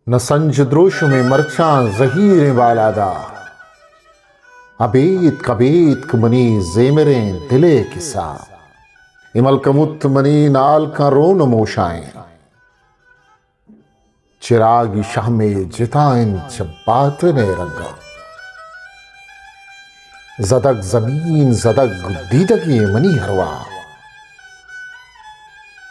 نہ سنج دروشمیں مرچاں زہیریں بالادا، ابیتک ابیتک منی زیمریں دل ءِ کسہ۔ اے ملکموت منی نالکاں رون ءُ موشائیں۔ چراگی شہمے جتا انت چہ باتن ءِ رنگاں۔ زدگ زمین، زدگ دیدگیں منی ارواہ۔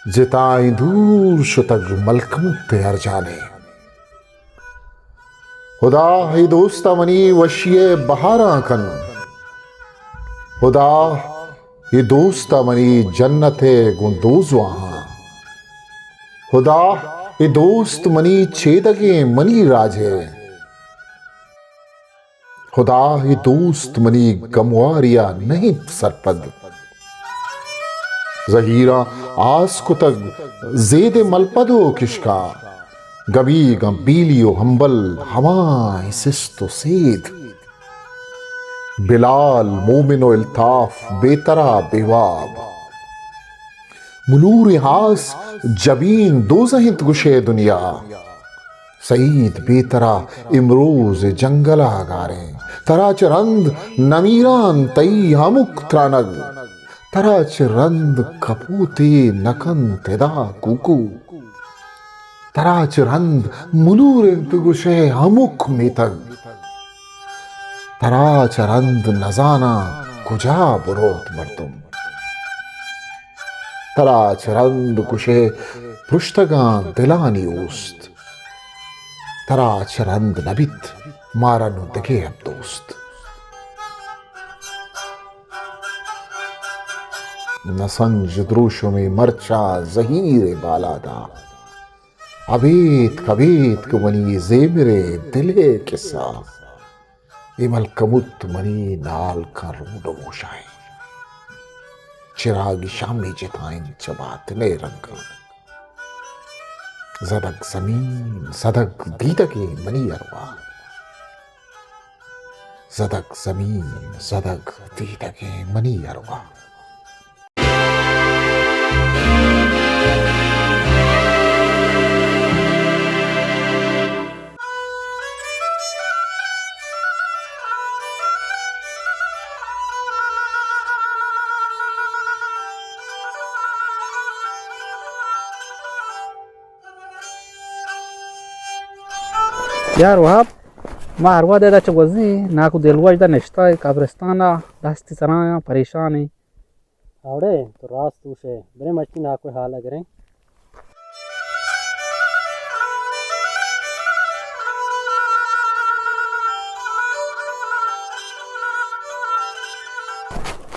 جتائیں دور شتگ ملکموت ءِ ارجانے۔ ہدا اے دوست ءَ منی وشی ءِ بہاراں کن۔ ہدا اے دوست ءَ منی جنت ءِ گوں دوزواہاں۔ ہدا اے دوست منی چیدگیں منی راج ءِ۔ ہدا اے دوست منی گمواری ءَ نہ انت سرپد۔ زہیراں آس کتگ زید ءِ ملپد ءُ کشکا۔ گمیگاں بیلی ءُ ہمبل ہوائیں سست ءُ سید۔ بلال، مومن ءُ الطاف، بے ترا بے واب۔ ملوریں آس جبین دوزہ انت گشئے دنیا۔ سعید، بے ترا امروز جنگل ءَ گاریں۔ ترا چہ رند نمیران تئی ہمک ترانگ۔ ترا چہ رند کپوتے نکنت ادا کوکو۔ ترا چہ رند ملور انت گشئے ہمک میتگ۔ ترا چہ رند نزاناں کجا بروت مردم۔ ترا چہ رند گشئے پرشتگاں دلانی اوست۔ ترا چہ رند نہ بیت مارا نوں دگہ ہم دوست۔ نہ سنج دروشمیں مرچاں زہیریں بالادا۔ ابیتک ابیتک منی زیمریں دل ءِ کسہ۔ اے ملکموت منی نالکاں رون ءُ موشائیں۔ چراگی شہمے جتا انت چہ باتن ءِ رنگاں۔ زدگ زمین، زدگ دیدگیں منی ارواہ۔ زدگ زمین، زدگ دیدگیں منی ارواہ۔ یار وہاب، ما ہر وہد ادا چہ گوزیں، ناکو دلگوش دا نشتہ قبرستان ءَ دستی سرایاں پریشان ایں۔ اوڑے تو راست گوشے، برے مچی ناکو حال ءَ گریں۔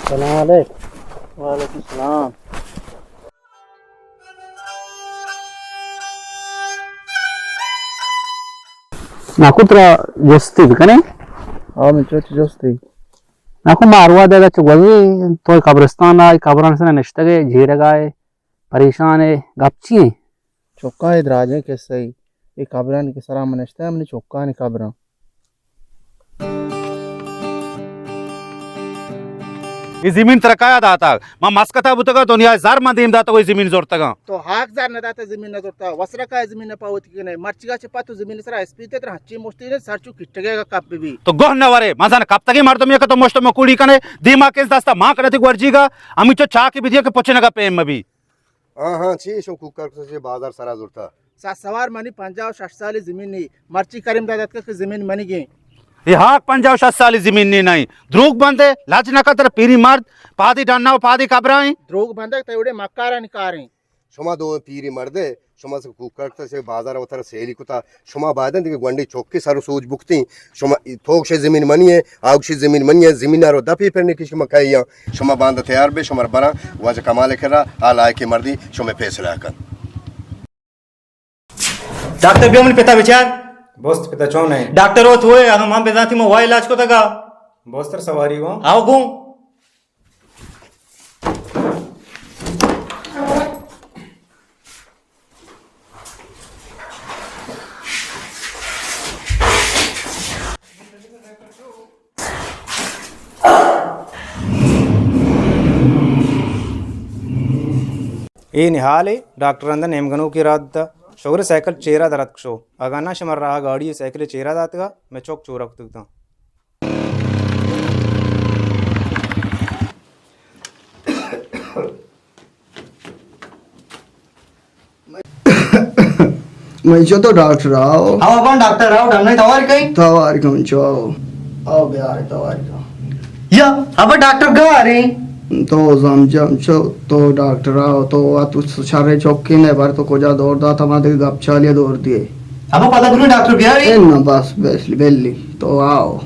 سلام علیک۔ وعلیکم السلام۔ ناکو ترا جستی بکنیں؟ ہاں، من چوچ جستی۔ ناکو ما ہر وہد ادا چہ گوزیں، تو قبرستان ءَ، قبران سر نشتگ ئے، جیڑگ ءَ ئے، پریشان ئے، گپ چی ایں؟ چکاں اے دراجیں قصہ اے۔ اے قبرانی کہ سرا من نشتہ، منی چکانی قبراں۔ اے زمین ترا کیا داتگ؟ من مسکتا بوتگاں، دنیا ءِ زر من دیم داتگ، اے زمین زرتگاں۔ تو ہاک زر نہ داتہ، زمین نہ زرتہ، وسرکا زمین نہ پاوتی کنے، مرچیگا چہ پد تو زمین سرا اسپیت ترا ہنچی مشتی نے سر چو کٹگے گا کپ بی۔ تو گوہ نہ ورے، من زاناں کپتگیں مردمے کہ تو مشت مکوڑی کنے، دیما کس دستا مان کنے تئی گورجیگا، ہمیچو چاکے بدیے کہ پچنگا پیم مبی۔ ہاں، ہاں، چی شو کوکر کسے بازار سرا زرتا؟ سا سوار منی پنجاہ و شش سالی زمین نی، مرچی کریم داد اتکا کہ زمین منی گیں۔ اے ہاک پنجاہ و شش سالی زمین نی نہیں۔ دروگ بندے، لج نہ کتر پیری مرد، پادی ڈنا و پادی قبرائیں۔ دروگ بندے، تئی وڑے مکارانی کاریں۔ شما دو پیری مردے، شما سے کوکر کسے بازار وتر سیلی کتا، شما باید انت کہ گونڈی چوکی سر و سوج بکتیں۔ شما ای توکش زمین منی ہے، آگش زمین منی ہے، زمین رو دپی پر نکش کہ ما کہیاں۔ شما باندا تیار بے، شما براں واجہ کمال کرا، آ لائق مردی، شما فیصلہ کن۔ ڈاکٹر بیا من پتا بچار۔ بوست پتا چون ہے؟ ڈاکٹر ہو تو ہے، اگر من بزانتی من وا علاج کو تگا۔ بوستر سواری گو۔ آو گو۔ اے نہالے ڈاکٹر اندر نیمگنوکی رات دا۔ شگرے سائیکل چیرا در اتک شو۔ اگاں نہ شمارا آ گاڑی ءَ سائیکل چیرا داتگا، مئے چک چور اتکگ تاں۔ من چو تو ڈاکٹر آؤ۔ ہاں بابا، ڈاکٹر آؤ، ڈنگے توار کئی؟ توار کم چو آؤ۔ آؤ بیار توار کم۔ یا، ابا ڈاکٹر گاریں۔ تو زم جم چو، تو ڈاکٹر آؤ، تو ات شر چوکی نے بر تو کجا دور داتا، ما دیگه گپ چالی دور دیے۔ ابا پدا برو ڈاکٹر بیاری۔ اے نا بس، بس، بلی، تو آؤ۔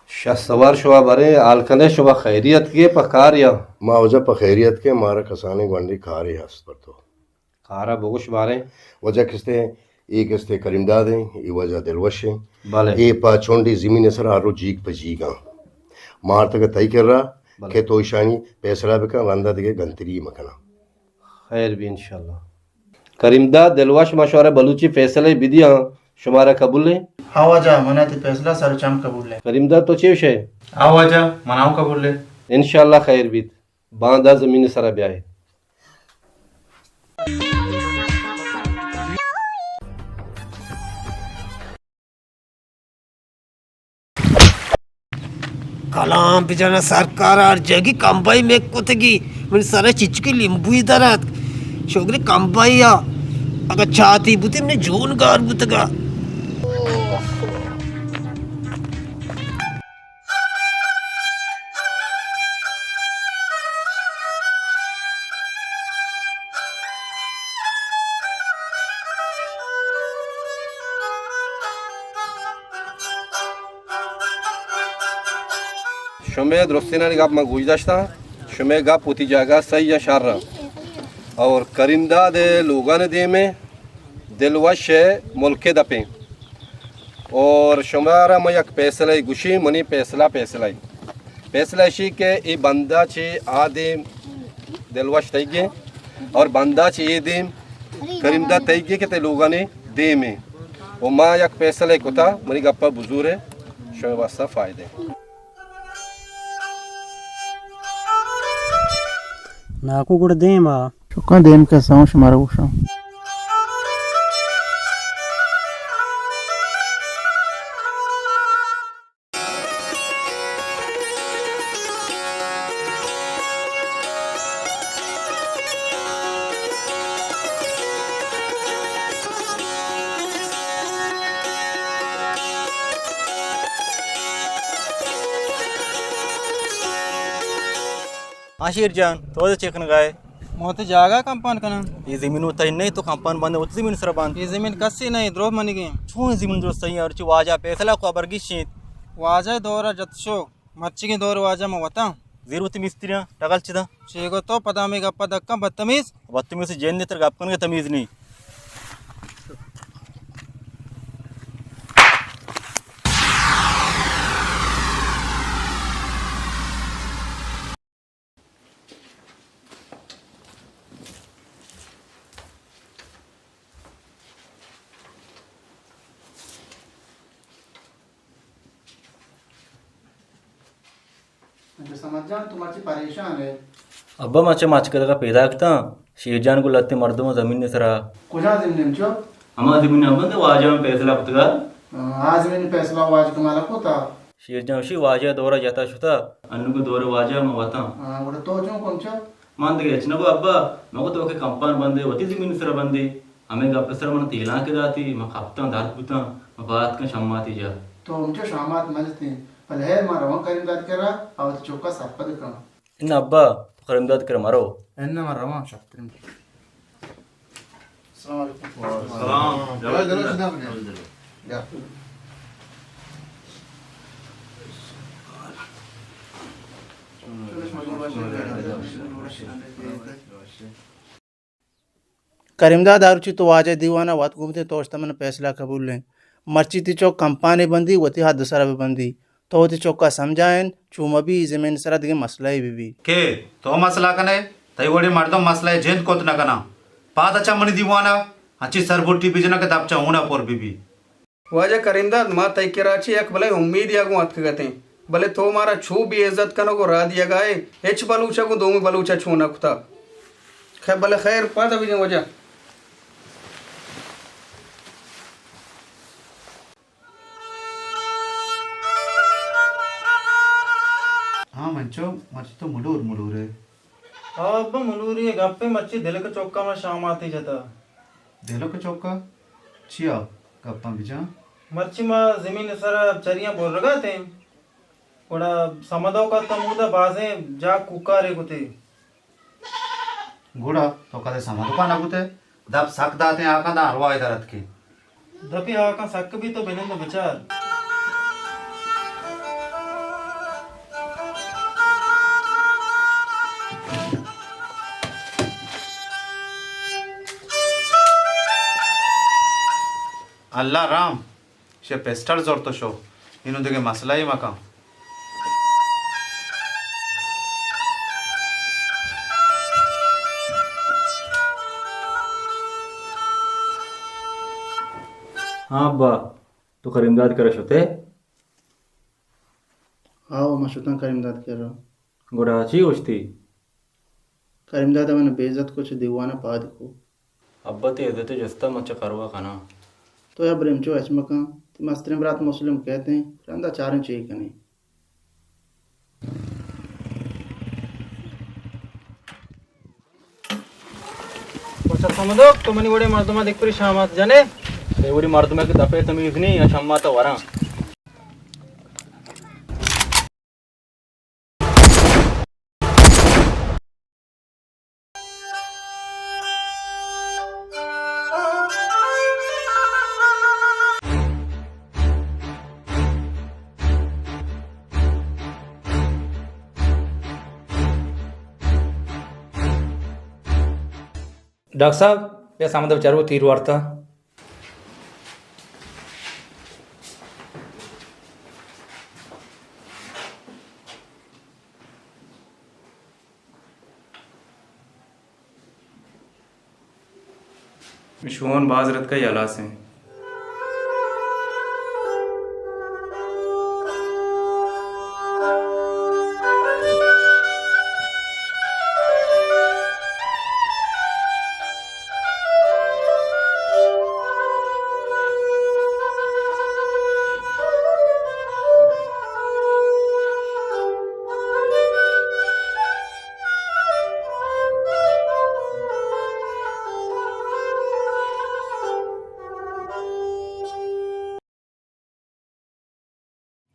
شہ سوار شما برے، حال کنے شما خیریت کے پہ کار یا؟ ما واجہ پہ خیریت کے، مارا کسانیں گونڈی کارے ہست پر تو۔ کارا بگوش باریں۔ واجہ کستے، اے کستے کریم داد ہیں، اے واجہ دلوش ہیں۔ بلے۔ اے پا چونڈی زمین سر ہر رو جیگ پہ جیگاں۔ مارتگ تئی کرا بلے۔ کہ تو ایشانی فیصلہ بکن، رندا دیگه گنتری مکنا۔ خیر بی انشاءاللہ۔ کریم داد دلوش، ما شمارا بلوچی فیصلہ بدیاں، شمارا قبول ہیں؟ ہاں واجہ، منا تی فیصلہ سر چم قبول ہے۔ کریم داد تو چے شے؟ ہاں واجہ، منا ہوں قبول ہے۔ انشاءاللہ خیر بیت۔ باندا زمین سرا بیائے۔ کلام بجانا سرکار ہر جگی کمبائی میک کتگی، من سر چچکی لیمبوی درات، شوگری کمبائی آ، اگر چاتی بوتی من جون گار بوتگا۔ شمے درستینانی گپ من گوش داشتاں، شمے گپ وتی جاگہ صحیح ء شر ء۔ اور کریم داد ء لوگان ء دیم ء دلوش ء ملک ء دپ ء۔ اور شمارا من یک پیسلہ گوشی، منی پیسلہ، پیسلہ، پیسلہ اشی کہ اے بندہ چہ آ دیم دلوش تئیگے اور بندہ چہ اے دیم کریم داد تئیگے کہ تئی لوگانی دیم ایں۔ و ما یک پیسلہ کتا، منی گپا بزور ہے، شمے واسطہ فائدہ ہے۔ ناکو گڑ دیم آ۔ چکاں دیم کساں شمارا گوشاں۔ ہاں شیر جان، تو چے کنگا ئے؟ من وتی جاگہ کمپان کناں۔ اے زمین وتی نہیں، تو کمپان بندے، وتی زمین سرا بند۔ اے زمین کسی نہیں، دروہ منیگیں۔ چون زمین درست صحیح ہے، اور چی واجہ پیسلہ کو ابرگیشیت۔ واجہ دورا جت شو، مرچیگیں دور واجہ من وتاں۔ زیر وتی مستریاں، ٹگل چدا۔ چے گو تو پدا ہمے گپا دکاں بدتمیز۔ بدتمیز جن تر گپ کنگے تمیز نہیں۔ اچھا، صمد جان، تو مرچی پریشان ئے؟ ابا، ما چہ مچکدگا پیداک اتاں، شیر جان گوں لہتیں مردماں زمین سرا۔ کجا زمین انچو؟ ہما زمین ہم بندے واجہ ہم پیسلہ کتگا۔ ہاں، آ زمین پیسلہ واجہ کمالا کتا۔ شیر جان وشی واجہ دورا جتا شتا، انوگو دور واجہ ما وتاں۔ ہاں، گڑا تو چون کنچو؟ من دگہ ہچ نہ گو ابا، مگو تو کہ کمپان بندے، وتی زمین سرا بندے۔ ہمے گپ ء سرا من تیلانک داتی، من کپتاں، درد بوتاں، من پاد اتکاں شماتی جاہ۔ تو انچو شامات مہ جتیں، بلے ہیر ما رواں کریم داد کرا، آ وتی چکا سرپد کن۔ اناں ابا، تو کریم داد کرا مرو۔ اناں من رواں شپترین۔ السلام علیکم۔ وعلیکم السلام۔ جواب دینا شدہ بنے۔ یا۔ کریم داد، آ روچی تو واجہ دیوان ء وت گومتیں، تو اشتہ من فیصلہ قبول ایں۔ مرچی تی چک کمپانے بندی، وتی حد سرا بہ بندی۔ تو وتی چکا سمجھائین، چو مہ بی، زمین سرا دگہ مسئلہ ای بہ بی۔ کے تو مسئلہ کنے؟ تئی وڑیں مردم مسئلہ ء جند کت نہ کناں۔ پاد ء چہ منی دیوان ء انچیں سربٹی بجناں کہ دپ چہ ہون ء پر بہ بی۔ واجہ کریم داد، ما تئی کرا چہ یک بلے امیدے ء گوں اتکگ اتیں، بلے تو مارا چو بے عزت کنگ ء راہ دیگ ء ئے، ہچ بلوچ ء گوں دومی بلوچ ء چو نہ کتگ۔ خیر، بلے خیر، پاد ء بجن واجہ۔ ہاں منچو، مرچی تو ملور ملور ئے۔ ہاں ابا، ملوری ء گپے، مرچی دلک چوکا ما شاماتے جتا۔ دلک چوکا؟ چیا؟ گپاں بجاں۔ مرچی ما زمین سرا چریاں برگا تیں، گڑا سمدوکا تمودا بازیں جاک کوکارے کتے۔ گڑا تو کدے سمدوکا نہ بوتے؟ دپ سک داتیں آکاں داں ارواہ در اتکیں۔ دپی آکاں سک بی تو بنند بچار۔ اللہ رام، شے پسٹل زرت و شو، اینو دگہ مسئلہ ای مکن۔ ہاں ابا، تو کریم داد کرا شتے؟ ہاں، من شتاں کریم داد کرا۔ گڑا چی گوشتی؟ کریم داد من بے عزت کو، چہ دیوان پاد کو۔ ابا تئی عزت ء جست ء من چہ کروا کناں۔ تو یا برمچو ہچ مکن، تئی مستریں برات مسلم کئیت انت، رندا چاریں چے کنیں۔ بچا سمدوک، تو منی وڑیں مردماں دگہ پری شامات جنے؟ تئی وڑیں مردمے کہ دپے تمیز نی، یا شمات وراں۔ ڈاکٹر صاحب، بیا سامد ء بچار، وہ تیر وارتا۔ شون باز رتکہ یلاسیں۔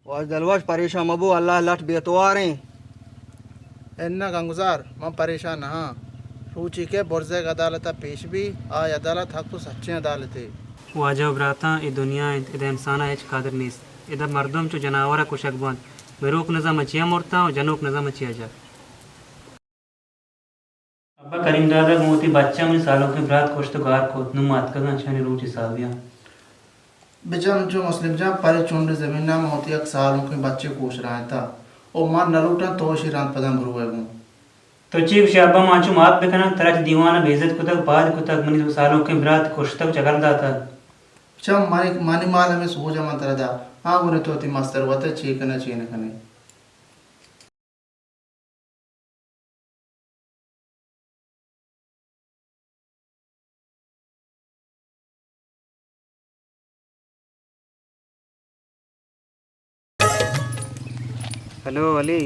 واجہ دلوش، پریشان مبو، اللہ لٹ بے تواریں۔ اناں گنگزار، من پریشان نہ آں۔ روچے کہ برزگ عدالت ء پیش بی، آ عدالت حق و سچیں عدالتے۔ واجہ و براتاں، اے دنیا انت، ادا انسان ء ہچ قدر نیست۔ ادا مردم چو جناور ء کشگ بنت۔ مروک نزاں من چیا مرتاں و جنوک نزاں من چیا جت۔ ابا، کریم دادا گوں وتی بچاں منی سالونکیں برات کشت و گار کت، نوں ما اتکگاں چہ آنی روچ حسابیاں۔ بچار انچو مسلم جان، پرے چنڈ زمین ء ما وتی یک سالونکیں بچے کوش رائینتا، او ما نہ لوٹاں تو اشی رند پداں بروئے گوں۔ تو چی گوشے ابا، ما انچو مات بکناں؟ ترا چہ دیوان ء بے عزت کتگ، پاد کتگ، منی سالونکیں برات کشتگ، چگل داتگ۔ بچار منی، منی مال ہمے سوج ء من ترا دا، آ گوں تو وتی مستر وت ء چے کنے چے نہ کنے۔ ہلو علی،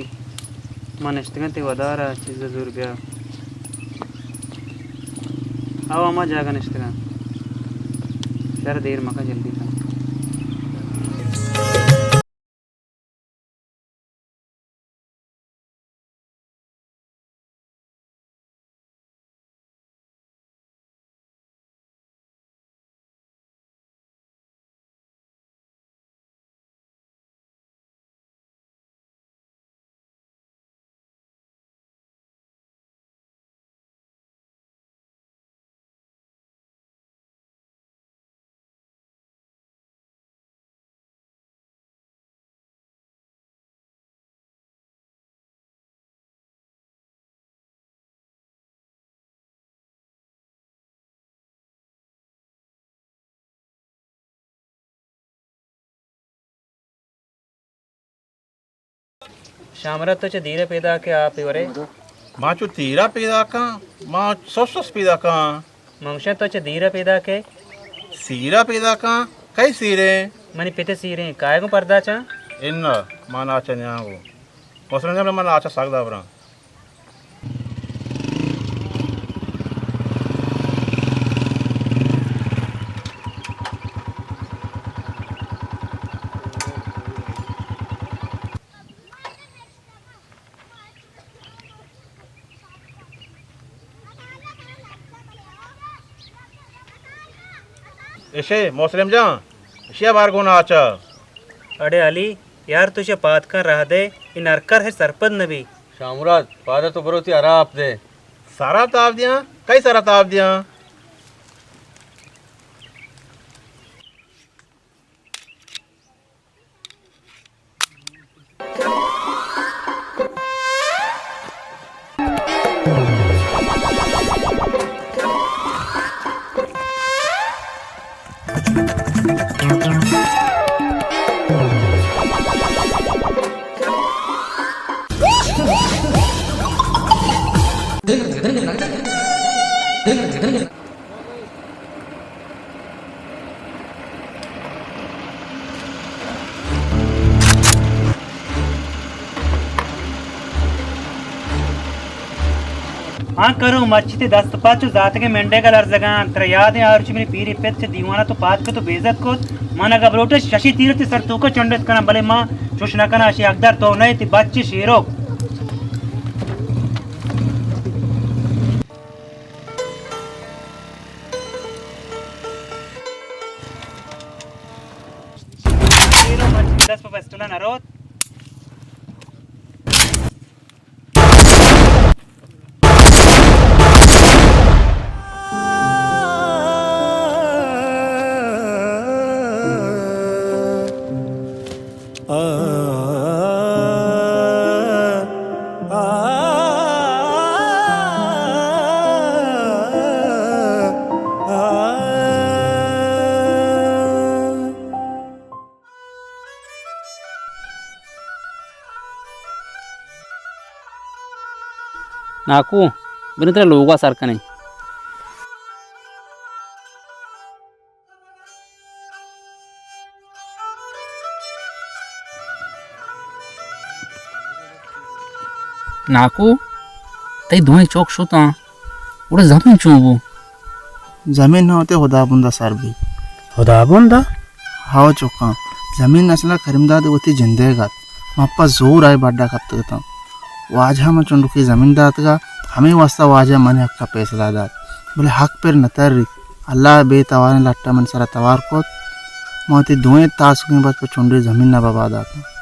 ما نشتگاں تئی ودار ء، چیز ء زور بیا۔ او ہما جاگہ نشتگاں۔ شر، دیر مکن، جلدی کن۔ شامراد، تو چہ دیر ءَ پیداک ئے، آپ ورے؟ ما چو دیر ءَ پیداک آں، ما سس سس پیداک آں۔ من گوشاں تو چہ دیر ءَ پیداک ئے؟ سیر ءَ پیداک آں۔ کئی سیر ایں؟ منی پت ءِ سیر ایں۔ کائے گوں پرداچاں؟ اناں، ما ناچ ءَ نیاں گوں۔ مسلم جان، من ناچ ءَ سک دابراں۔ اشے مسلم جان، اشیا بار گون آچا۔ اڑے علی، یار تو اشیا پاد کن راہ دے، اے نرکر ہچ سرپد نہ بی۔ شامراد، پادا تو برو تی ہرا آپ دے۔ سرا تاب دیاں؟ کئی سرا تاب دیاں؟ آں کرو، مرچی تئی دست پاد چو زاتگیں منڈیگ ءَ لرزگاں۔ ترا یاد ایں، آ روچی منی پیریں پت چہ دیوان ءَ تو پاد کت ءُ بے عزت کت۔ من اگاں بلوٹاں ششی تیر تئی سر توک ءَ چنڈت کناں، بلے من چوش نہ کناں، اشی حقدار تو نہ ئے، تئی بچ ئے شیرو۔ شیرو، مرچی دست پہ پسٹل ءَ نہ روت۔ ناکو، بریں ترا لوگا سر کنیں۔ ناکو، تئی دوئیں چک شتاں، گڑا زمین چون بو؟ زمین نہ وتی ہدابند ءَ سر بیت۔ ہدابند ءَ؟ ہئو چکاں، زمین اصل ءَ کریم داد وتی جندئیگ ات، من پہ زور آئی بڈ ءَ کپتگ اتاں۔ واجہ ءَ من چنڈکے زمین داتگ ءَ، ہمے واستا واجہ ءَ منی حق ءَ پیسلہ دات، بلے حق پر نہ تریت۔ اللہ ءِ بے تواریں لٹ ءَ منی سر ءَ توار کت، من وتی دوئیں تاسکیں بچ پہ چنڈے زمین ءَ ببا داتاں۔